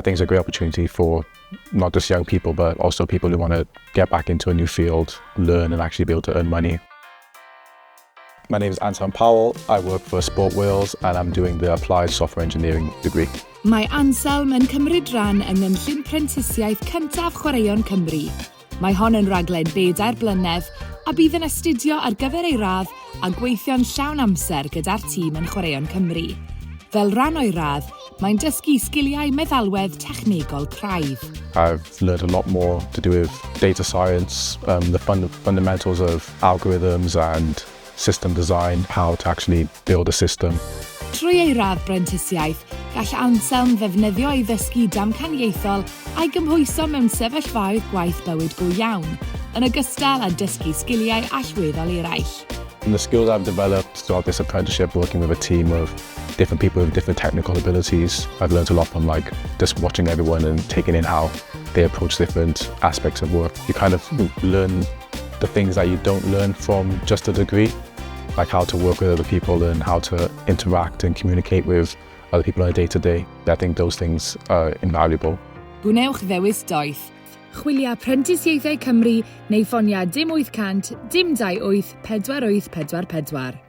think it's a great opportunity for not just young people, but also people who want to get back into a new field, learn and actually be able to earn money. My name is Anselm Powell. I work for Sport Wales and I'm doing the Applied Software Engineering degree. Mae Anselm yn cymryd rhan yng nghynllun prentisiaeth cyntaf Chwaraeon Cymru. Mae hon yn raglen bedair blynedd a bydd yn astudio ar gyfer ei radd a gweithio'n llawn amser gyda'r tîm yn Chwaraeon Cymru. Fel rhan o'i radd, mae'n dysgu sgiliau meddalwedd technegol craidd. I've learned a lot more to do with data science, the fundamentals of algorithms and system design, how to actually build a system. Trwy ei radd brentisiaeth, gall Anselm ddefnyddio ei ddysgu damcaniaethol a'i gymhwyso mewn sefyllfaoedd gwaith bywyd go iawn, yn ogystal â dysgu sgiliau allweddol eraill. And the skills I've developed throughout this apprenticeship, working with a team of different people with different technical abilities, I've learned a lot from, like, just watching everyone and taking in how they approach different aspects of work. You kind of learn the things that you don't learn from just a degree, like how to work with other people and how to interact and communicate with other people on a day-to-day. I think those things are invaluable. Gwnewch ddewis doeth. Chwilia Prentisiaethau Cymru neu ffonia 0800 028 4844.